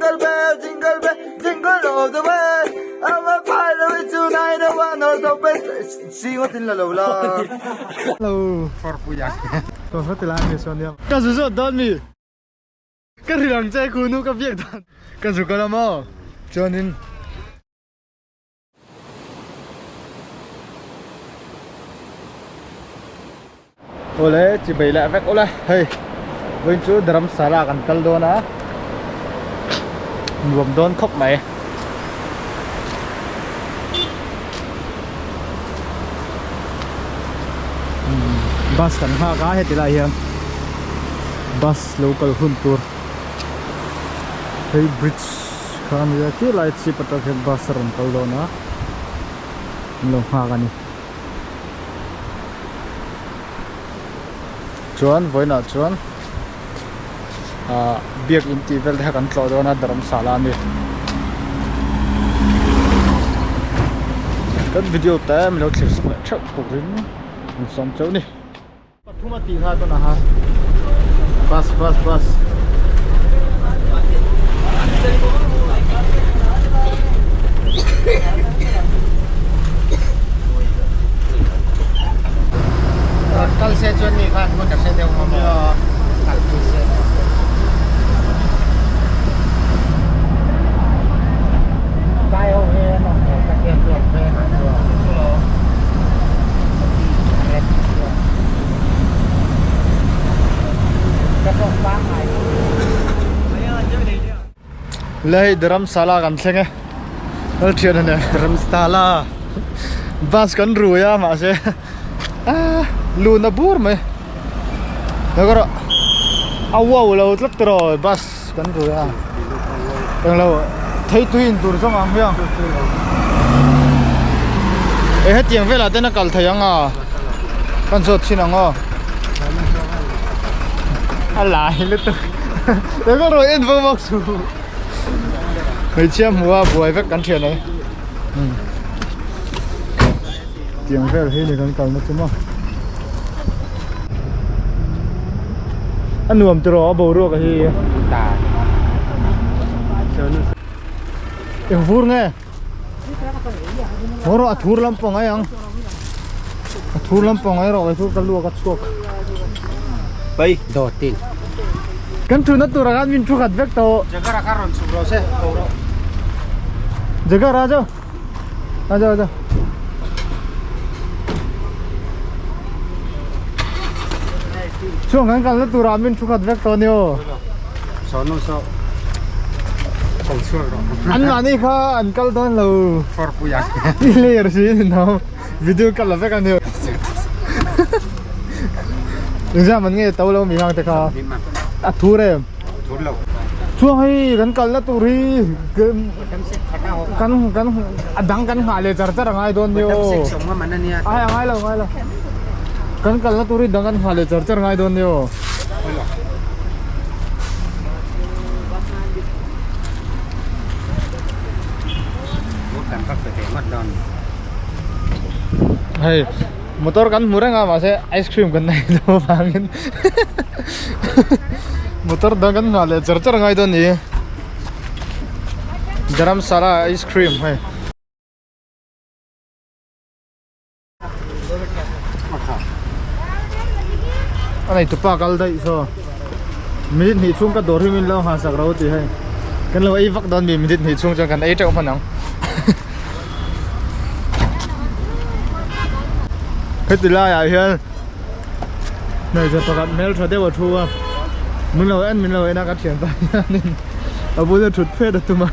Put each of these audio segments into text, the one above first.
Jingle bell, jingle bell, jingle all the way. I'm a pilot with tonight, a one horse open. Si ngawt in la lo la. Lo. Ka hre tilai mi sawn nia. Ka zu zawt dawn mi. Ka ri ang che ku nu ka biak dan. Ka zu kal a maw? Chuanin. Awle chi bei leh vek awle hei vawiin chu Dharamsala kan kal dawn a nuam dawn khawp mai. Bus kan nghak a heti lai hian bus lo kal hun tur hei bridge kha a nia khi lai chhip atang hian bus a rawn kal dawn a an lo nghak a ni chuan vawiinah chuan ah biakin tih vel te kha kan tlawh dawn a Dharamsala a ni kan video te min lo thlir sak leh theuh turin an sawm chauh a ni. Pathum a tih kha tunah khan bus bus bus. Rawn kal se chuan mi khan hmun a hre deuh ngawm a, kal pui se. Lai ho hi an awm ve ka hian chuan vengah chuan a rem chuan ka tawng pangngai lo. Le hei Dharamsala kan thleng e Lal thian a nia Dharamsala bus kan rui a mahse ah lun a bur mai Nagara a wow lo tlat tiraw bus kan rui a englo thei tui in tur zawng ang hian e hetiang velah ten a kal thei ang a kan zawt thin ang aw a lai lutuk eng a rawn en vak vak chu hmeichhia hmuh a buai vek kan thian ai tiang vel hi ni kan kalna chu maw a nuam tiraw a boruak a hi eng vur nge haw rawh a thur lampang ai ang a thur lampang ai rawh chu ka luak a chhuak pai dawtin kan thuna tur ah khan min thu khat vek tawh jagar kha rawn chhuk rawh se haw rawh jagar a zo a zo a zo Chuan kan kalna turah min thu khat vek tawh a ni aw. Saw nu saw ko chhuak rawh. An mahni kha an kal dawn lo. For pui ang. I layer si ni no. Video kal la vek a ni aw. Exam an nge to lo mi hang te kha. A thur em. Thur lo. Chuan hei kan kalna tur hi kan kan a dang kan nghah leh char char a ngai dawn ni aw. Ai a ngai lo ngai lo. Kan kalna tur hi dang kan nghah leh char char ngai dawn ni aw. Hei motor kan hmu reng a mahse ice cream kan nei lo avangin motor dang kan nghah leh char char ngai dawn ni. Dharamsala ice cream hei. A nei tupa kal daih saw minute hnih chhung ka dawr hi min lo nghah sak ro tih hei kan lo ei vak dawn mi minute hnih chhung chuan kan ei teuh hman ang heti laiah hian hmeichhe pakhat hmeltha deuh a thu a min lo en min lo en a ka thianpa hianin a bula thut phet a tum a.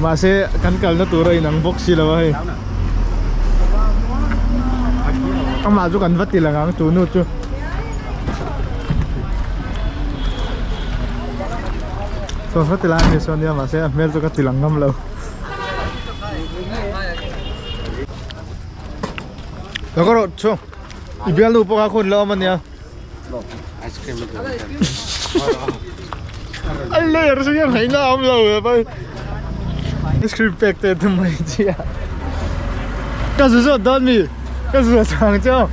Mahse kan kalna tur a inang bawk si lo a hei. Amah chu kan va ti lang ang tunu chu. Saw va ti lai a ni sawn nia mahse a hmel chu ka ti lang ngam lo. Lo ka rawh chu i bialnu pawh kha khun la awm a nia. Ice cream A ler chu hian ngaihna a awm lo e pai. Ice cream pek te tum mai chi a. Ka zu zawt dawn mi. Ka zu zawt ang che aw.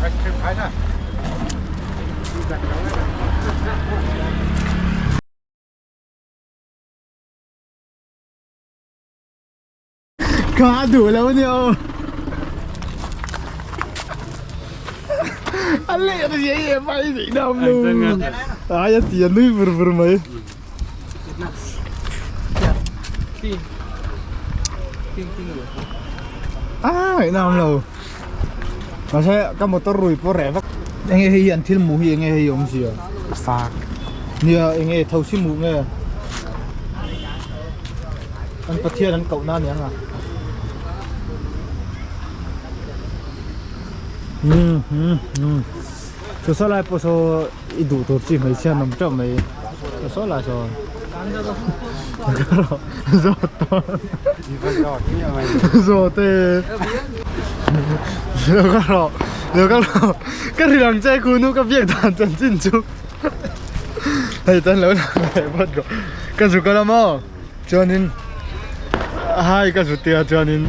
Ice cream khai na. Kha a duh lo nia aw. A leh a zia em ai nih na awm lo. Ai a ti a nui vur vur mai. A ngaihna awm lo. Mahse ka motor rui pawh reh vak. Enge hei hi an thil hmuh hi enge hei awm zia. Fak. Nia enge thosi hmuh nge. An Pathian an koh na aniang a. Um um um chu saw lai pawh saw i duh tur chi hmeichhia an awm teuh mai chu saw lai saw zawt tawh zawt e lo ka rawh lo ka rawh ka ri ang che ku nu ka biak dan chanchin chu hei tan lo lang leh phawt rawh ka zuk a la maw. Chuanin hai ka zut tia chuanin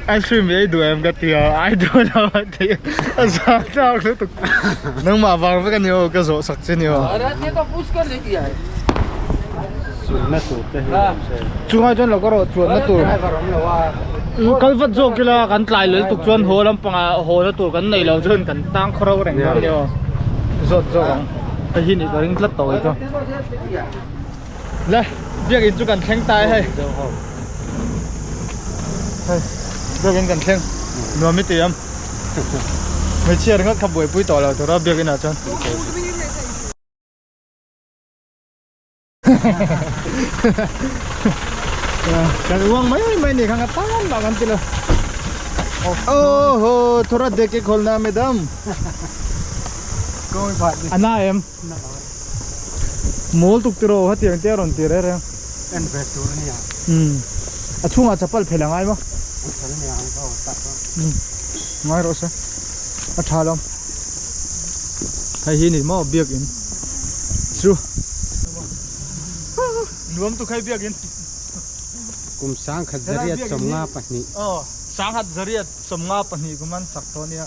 ice cream ei duh em ka tia ai duh lo a ti a za tlak lutuk nangmah vang vek ani aw ka zawh sak che ni aw chungah chuan lo ka rawh chuanna tur kal vat zawk ila kan tlai lel tuk chuan haw lampangah haw na tur kan nei lo chuan kan tang khaw reng reng dawn ni aw zawt zawk ang hei hi nih ka ring tlat tawh chu. Le biakinn chu kan thleng ta e hei hei biakinn kan thleng nuam i ti em hmeichhia ringawt kha buaipui tawh lo tura biakinn ah chuan kan uang mai mai ni kha nga tam mah kan ti lo oho thora dek ke kholna madam ana em Mawl tuk tiraw hetiang te a rawn ti reng reng. En ve tur a nia. Umm a chhungah chapal phel a ngai maw? An phel nia ang ka awm tak chuan. Umm ngai rawh se a tha lo. Hei hi ni maw biakin chu nuam tuk hei biakin. Kum sangkhat zariat 52. Aw sangkhat zariat 52 kum an sak tawh a nia.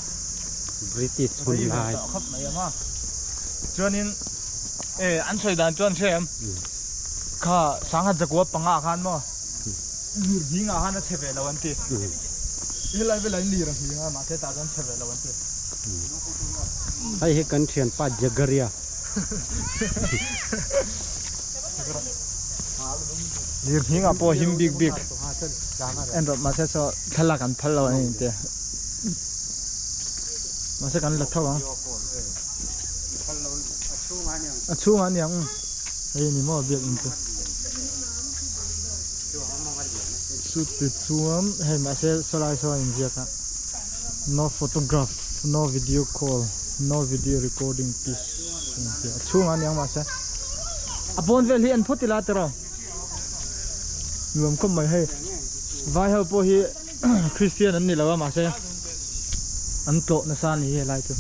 British hun lai. Khawp mai a ma. Chuanin e an sawi dan chuan hre em kha sangha zakua panga khan maw lir hing ah khan a chhe ve lo an ti. Helai velai lir a hing a mahse tah chuan chhe ve lo an ti. Hei hi kan thianpa Jagaria. Lir hing ah pawh him bik bik en rawh mahse saw thlalak an phal lo a ni ang tia. Mahse kan la tho ang. A chhungah a niang hei ni maw biakinn chu. Chuti chuan hei mahse sawlai saw a inziak a no photograph no video call no video recording please an ti a chhungah a niang mahse a pawn vel hi an phawt ila tiraw nuam khawp mai hei vai ho pawh hi. Christian an ni lo a mahse an tlawh nasa a ni hi helai chu.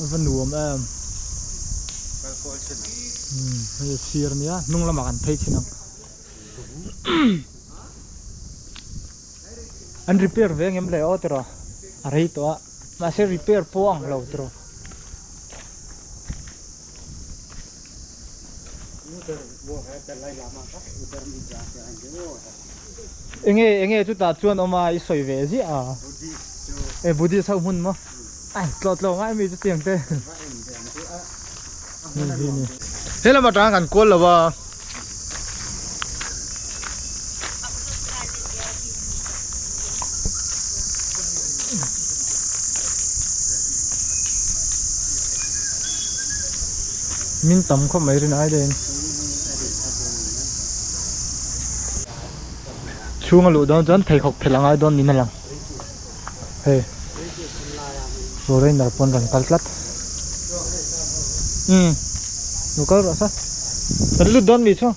A va nuam em. Hei a sir a nia hnung lamah kan phei chhin ang. An repair ve ang em le aw tiraw a rei tawh a mahse repair pawh a ang lo tiraw. Enge enge chutah chuan awm a i sawi ve ziah a e Buddhist ho hmun maw ai tlawh tlawh ngai mi chutiang te he lam atang kan kual lo a. Min tam khawp mai rin ai dahin chhung a luh dawn chuan pheikhawk phelh a ngai dawn niin a lang hei foreigner pawn rawn kal tlat umm lo kal rawh se kan lut dawn mi chu.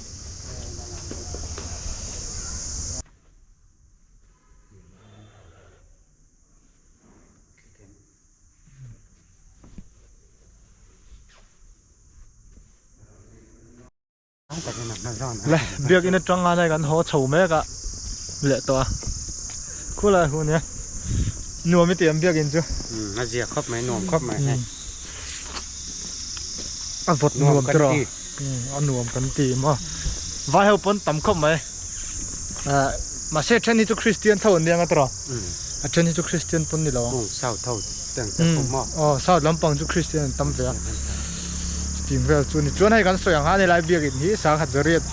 Le biakinn atang a kan haw chho mek a leh tawh a khulai hu nia nuam i ti ang biakinn chu a zia khawp mai nuam khawp mai hei. A vawt nuam tiraw? A nuam kan ti maw? Vai ho pawn tam khawp mai. Mahse then hi chu Christian tho an nia tiraw? A then hi chu Christian pawn ni lo ang. South ho te ang te pawh maw? Aw South lampang chu Christian an tam ve a. Chutiang vel chu a ni. Chuan hei kan sawi ang kha a ni lai biakin hi sangha zariat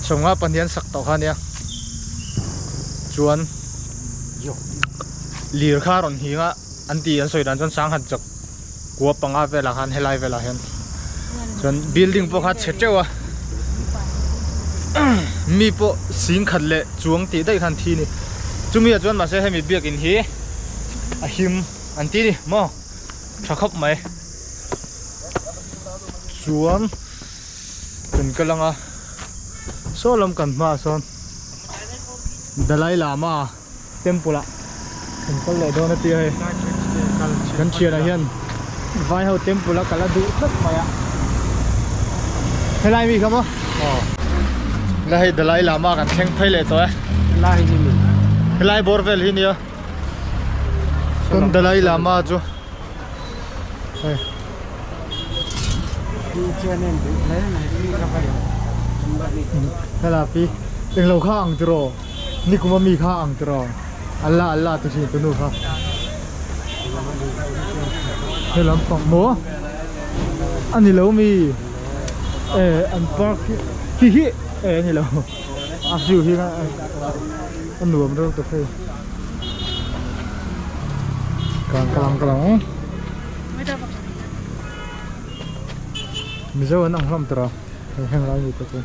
sawmnga pahnih an sak tawh kha a nia. Chuan lir kha a rawn hing a an ti an sawi dan chuan sangha chak kua panga velah khan helai velah hian chuan building pawh kha chhe teuh a mi pawh sing khat leh chuang tih daih khan thi a ni chumi ah chuan mahse hemi biakin hi a him an ti a ni maw tha khawp mai chuan kan kal ang a saw lam kan hmaah sawn Dalai Lama temple ah kan kal leh dawn a tia hei kan thianah hian vai ho temple a kal a duh tlat mai a helai mi kha maw aw la hei Dalai Lama kan thleng phei leh tawh e helai hi ni helai bawr vel hi nia chuan Dalai Lama chu hei helai pi englo kha ang tiraw Nikum a mi kha ang tiraw Allah Allah tu thin tunu kha he lampang maw a ni lo mi e an park hi khi hi e a ni lo a view hi a nuam reuh ta phei kang kalang kalang Mizo an ang hlawm tiraw heng lai mi te chu.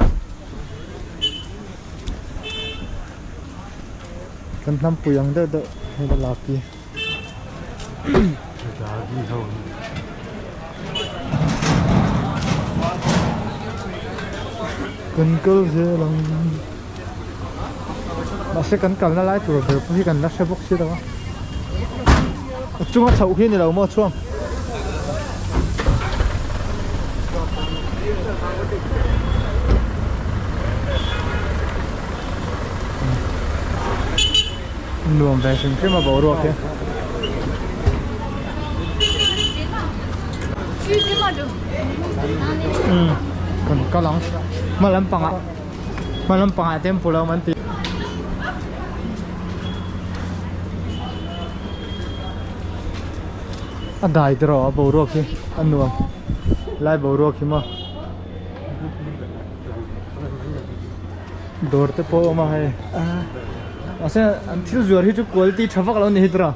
Kan hnam pui ang deuh deuh hei la lak hi. Kan kal zel ang. Mahse kan kalna lai tur ber pawh hi kan la hre bawk si lo a. A chunga chhoh hi a ni lo maw chhuang. Nuam ve hrim hrim a boruak hi. Kan kal ang hma lampangah hma lampangah temple a awm an ti. A dai te rawh a boruak hi a nuam lai boruak hi maw dawr te pawh a awm a hei mahse an thil zuar hi chu quality tha vak lo a ni hi tiraw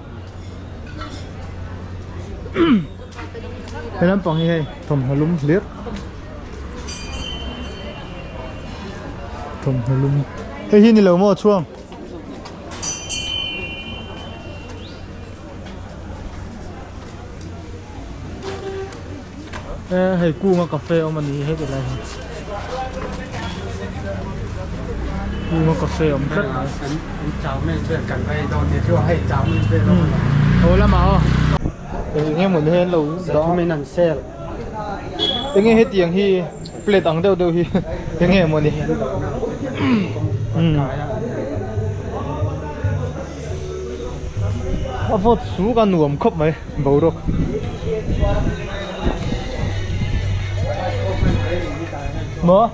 he lampang hi hei thawmhnaw lum hlir thawmhnaw lum hei hi ni lo maw chhuang. Hei kunga cafe awm a ni heti lai hi kunga cafe awm tlat mai aw lamah aw eng nge mawni hei an lo dah eng nge hetiang hi plate ang deuh deuh hi eng nge mawni A vawt suk a nuam khawp mai boruak. Maw?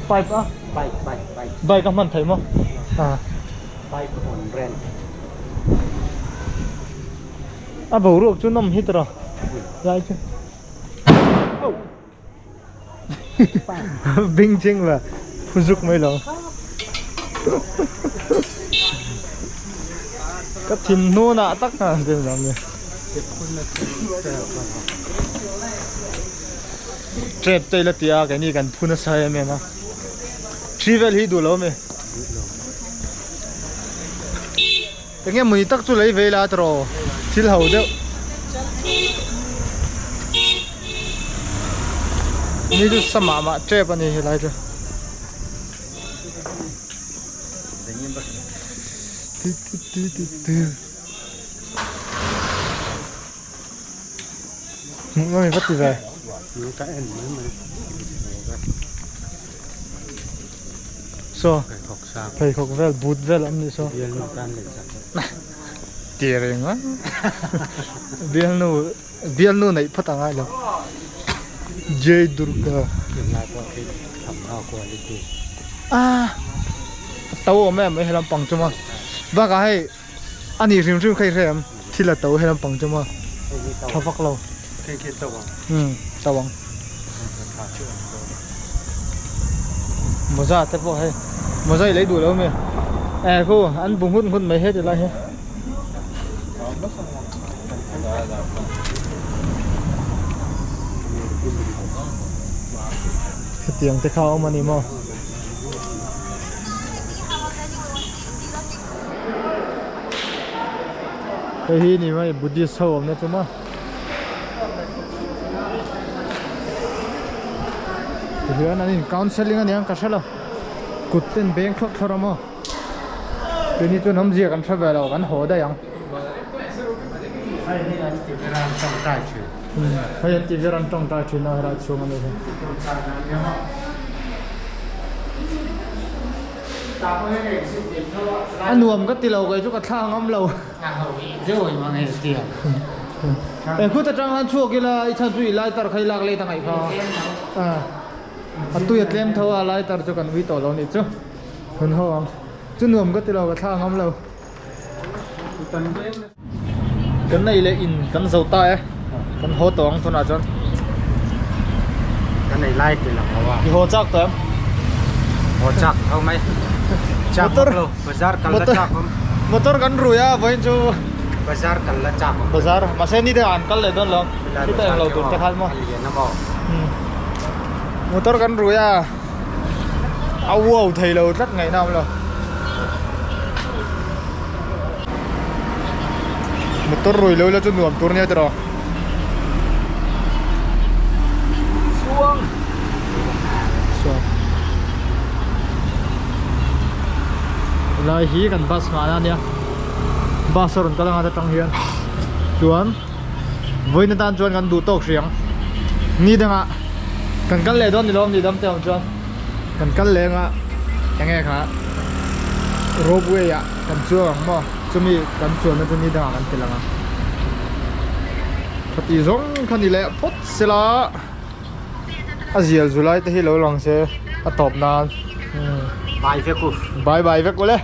Pipe a? Bike bike bike. Bike a hman thei maw? Ah. Bike on rent. A boruak chu nawm hit rawh. Lai chu. Oh. Bing ching la phu zuk mai lo. Ka thin hnun ah tak khan an lam ni. Trap te ila tia keini kan phu nasa em em a. Thi vel hi duh lo ami. Enge mawni tak chu lei ve ila tiraw thil ho deuh ni chu sa mah mah tep a ni helai chu hmuh nawm hi va ti ve. Saw pheikhawk vel boot vel a awm nih saw ti reng a bialnu bialnu neih phawt a ngai lo. Jai Durga. Tunlai pawh khi thawmhnaw quality. Ah a to awm em mai he lampang chu maw bakah hei a nih hrim hrim kha i hre em thil a to he lampang chu maw tha vak lo umm to ang mawza te pawh hei mawza i lei duh lo ami eh khu an bu nghut nghut mai he ti lai hi. Hetiang te kha a awm a ni maw? Hei hi ni mai Buddhist ho awmna chu maw? Tihian an in counselling a niang ka hre lo. Kut ten beng thlawt thlawt a maw? Keini chuan awmzia kan hre ve lo, kan haw daih ang. Hei hi an ti ber an tawngtai thin. Hei an ti ber an tawngtai thin a helai chhung a nih hi. A nuam ka ti lo kei chu ka thla ngam lo. Eng khut atang khan chhuak ila i chhan chu i lighter kha i lak leh ta ngaih kha. A tui a tlem tho a lighter chu kan ui tawh lo nih chu. Hun ho ang. Chu nuam ka ti lo ka thla ngam lo. Kan nei leh in kan zo ta e. Kan haw tawh ang tunah chuan. Kan nei lai ti lang lo a. I haw chak tawh em? Haw chak tho mai. Chak Motor lo. Bazar kal la chak awm. Motor kan rui a vawiin chu. Bazar kal la chak awm. Bazar mahse ni deuh an kal leh dawn lo. Khita eng lo tur te khan maw. A lian a maw. Motor kan rui a. A uau thei lo tlat ngaihna awm lo. Motor rui lo la chu nuam tur nia tiraw. Suang. Suang. Helai hi kan bus nghahna ania. Bus a rawn kal anga ta tang hian. Chuan vawiin atan chuan kan duh tawk hriang. Ni dangah kan kal leh dawn ni lawm ni dam te awm chuan kan kal leh anga enge kha rope way ah kan chuang ang maw chumi kan chuanna chu ni dangah kan ti lang ang khati zawng kha ni leh phawt sela a zial zu lai te hi lo lang se a tawp nan Bye vek u bye bye vek ule.